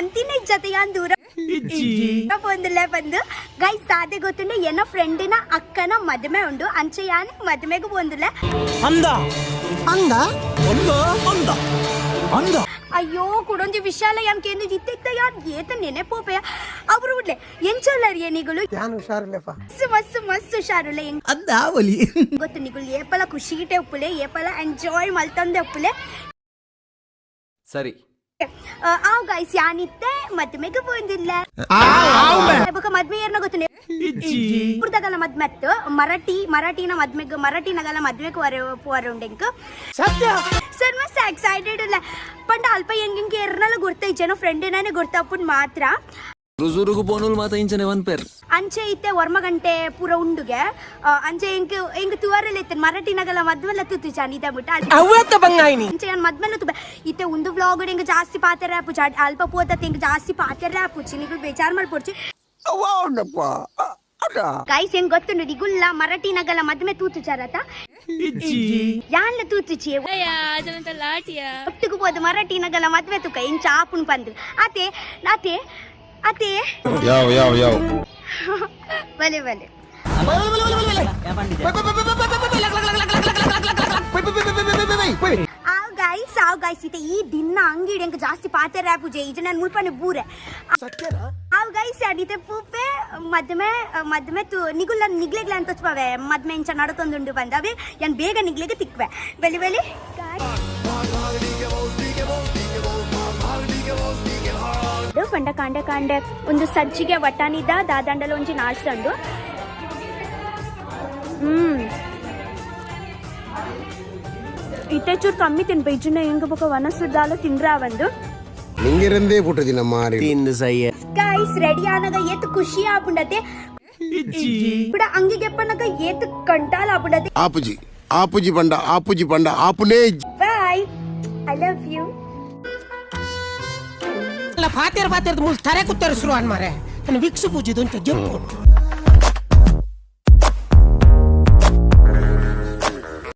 ಮಂತಿನ ಇಜ್ಜತೆ ಯಾನ್ ದೂರ ಪೋಂದುಲ್ಲೆ ಬಂದು. ಗೈಸ್, ಸಾದೆ ಗೊತ್ತುಂಡೆ, ಎನ್ನ ಫ್ರೆಂಡಿನ ಅಕ್ಕನ ಮದುವೆ ಉಂಡು. ಅಂಚೆ ಯಾನ್ ಮದುವೆಗೆ ಪೋಂದುಲ್ಲೆ. ಅಂದ ಅಂದ ಅಂದ ಅಂದ ಅಂದ. ಅಯ್ಯೋ, ಕುಡೊಂಜಿ ವಿಶಾಲ ಯಾನ್ ಕೇಂದ್ರ ಇತ್ತ ಇತ್ತ ಯಾನ್ ಏತ ನೆನೆಪೋಪೆಯ ಅವರು ಉಡ್ಲೆ. ಎಂಚೊಲ್ಲರಿಯ ನಿಗುಲು? ಯಾನ್ ಹುಷಾರಿಲ್ಲಪ್ಪ. ಮಸ್ತ್ ಮಸ್ತ್ ಮಸ್ತ್ ಹುಷಾರುಲ್ಲ ಎಂಕ್. ಅಂದ ಆವಲಿ. ಗೊತ್ತು, ನಿಗುಲು ಏಪಲ ಖುಷಿಗಿಟೆ ಉಪ್ಪುಲೆ, ಏಪಲ ಎಂಜಾಯ್ ಮಲ್ತಂದೆ ಉಪ್ಪುಲೆ. ಸರಿ. ಆವ್ ಗೈಸ್, ಯಾನಿತ್ತೆ ಮದ್ಮೆಗೆ ಪೋಂದಿಲ್ಲ. ಬೊಕ ಮದ್ಮೆ ಏರ್ನ ಗೊತ್ತುಂಡೆ? ಪುರ್ದಗಲ ಮದ್ಮೆ ಅತ್ತು, ಮರಾಠಿ ಮರಾಠಿನ ಮದ್ಮೆಗ್, ಮರಾಠಿನಗಲ ಮದ್ಮೆಗ್ ವರ ಪೋರ ಉಂಡೆಂಕ್. ಸತ್ಯ. ಸರ್, ಮಸ್ತ್ ಎಕ್ಸೈಟೆಡ್ ಉಲ್ಲ. ಪಂಡ ಅಲ್ಪ ಹೆಂಗ್ ಏರ್ನಲ ಗುರ್ತ ಇಜ್ಜನೋ, ಫ್ರೆಂಡಿನೇ ಗುರ್ತಪ್ಪುನ್ ಮಾತ್ರ. ರುಜುರುಗು ಬೋನುಲ್ ಮಾತ ಇಂಚನೆ ಒನ್ ಪೇರ್. ಅಂಚೆ ಇತ್ತೆ ವರ್ಮ ಗಂಟೆ ಪೂರ ಉಂಡುಗೆ. ಅಂಚೆ ಎಂಕ್ ಎಂಕ್ ತುವರೆಲ್ಲ ಇತ್ತೆ ಮರಾಠಿನಗಲ ಮದ್ಮೆಲ್ಲ ತುತ್ತು ಚಾನ್ ಇದ ಬಿಟ್ಟ. ಅವ್ವತ್ತ ಬಂಗಾಯಿನಿ. ಅಂಚೆ ಯಾನ್ ಮದ್ಮೆಲ್ಲ ತುಬೆ. ಇತ್ತೆ ಉಂದು ವ್ಲಾಗ್ ಎಂಕ್ ಜಾಸ್ತಿ ಪಾತೆರ ಆಪುಜಿ. ಅಲ್ಪ ಪೋತತ್ತೆ ಎಂಕ್ ಜಾಸ್ತಿ ಪಾತೆರ ಆಪುಜಿ. ನಿಗುಲ್ ಬೇಜಾರ್ ಮಲ್ಪೊಡ್ಚಿ. ಗೈಸ್, ಹೆಂಗ್ ಗೊತ್ತುಂಡು, ನಿಗುಲ್ಲ ಮರಾಠಿನಗಲ ಮದ್ಮೆ ತೂತು ಚಾರತ? ಯಾನ್ಲ ತೂತುಚಿ. ಒಟ್ಟಿಗೆ ಪೋದು ಮರಾಠಿನಗಲ ಮದ್ವೆ ತುಕ ಇಂಚ ಆಪುನ್ ಪಂದು. ಅತೆ ಅತೆ ಅತೆ. ಯಾವ ಯಾವ ಯಾವ? ಬಲೆ ಬಲೆ. ಆವ್ ಗೈಸ್, ಆವ್ ಗೈಸ್, ಇತ್ತೆ ಈ ದಿನ ಅಂಗಿಡಿ ಎಂಕ್ ಜಾಸ್ತಿ ಪಾತೆರ ಆಪುಜೆ. ಇಜ ನಾನು ಮುಲ್ಪನೆ ಬೂರೆ. ಆವ್ ಗೈಸ್, ಅಡಿತೆ ಪೂಪೆ ಮದ್ಮೆ ಮದ್ಮೆ ತು ನಿಗುಲ್ಲ ನಿಗ್ಲೆಗ್ಲ ಅಂತ ಪವೆ ಮದ್ಮೆ ಇಂಚ ನಡತೊಂದುಂಡು ಬಂದ. ಅವೇ ಯಾನ್ ಬೇಗ ನಿಗ್ಲೆಗೆ ತಿಕ್ವೆ. ಬಲಿ ಬಲಿ. ಪಂಡ ಕಾಂಡೆ ಕಾಂಡೆ ಒಂದು ಸಜ್ಜಿಗೆ ವಟಾನಿದ ದಾದಂಡಲ ಒಂಜಿ ನಾಷ್ಟಂಡು. ಇತ್ತೆ ಚೂರು ಕಮ್ಮಿ ತಿನ್ಪ. ಇಜ್ಜಿನ ಹೆಂಗ ಬೊಕ ವನಸುದಾಲ ತಿಂದ್ರ ಒಂದು. ನಿಂಗಿರಂದೇ ಪುಟ್ಟದಿನ ಮಾರಿ. ತಿಂದು ಸಯ್ಯ. ಗೈಸ್, ರೆಡಿ ಆನಗ ಏತ್ ಖುಷಿ ಆಪುಂಡತೆ. ఇప్పుడు ಅಂಗಿಗೆಪ್ಪನಗ ಏತ್ ಕಂಟಾಲ ಆಪುಂಡತೆ. ಆಪುಜಿ ಆಪುಜಿ ಪಂಡ ಆಪುಜಿ ಪಂಡ ಆಪುನೇ. Bye, I love you. ಅಲ್ಲ, ಫಾತೇರ್ ಫಾತೇರ್ ಮುಲ್ ತರೆ ಕುತ್ತರೆ ಶುರು ಅನ್ ಮಾರೆ. ನಾನು ವಿಕ್ಸ್ ಪೂಜಿದು ಅಂತ ಜಂಪ್.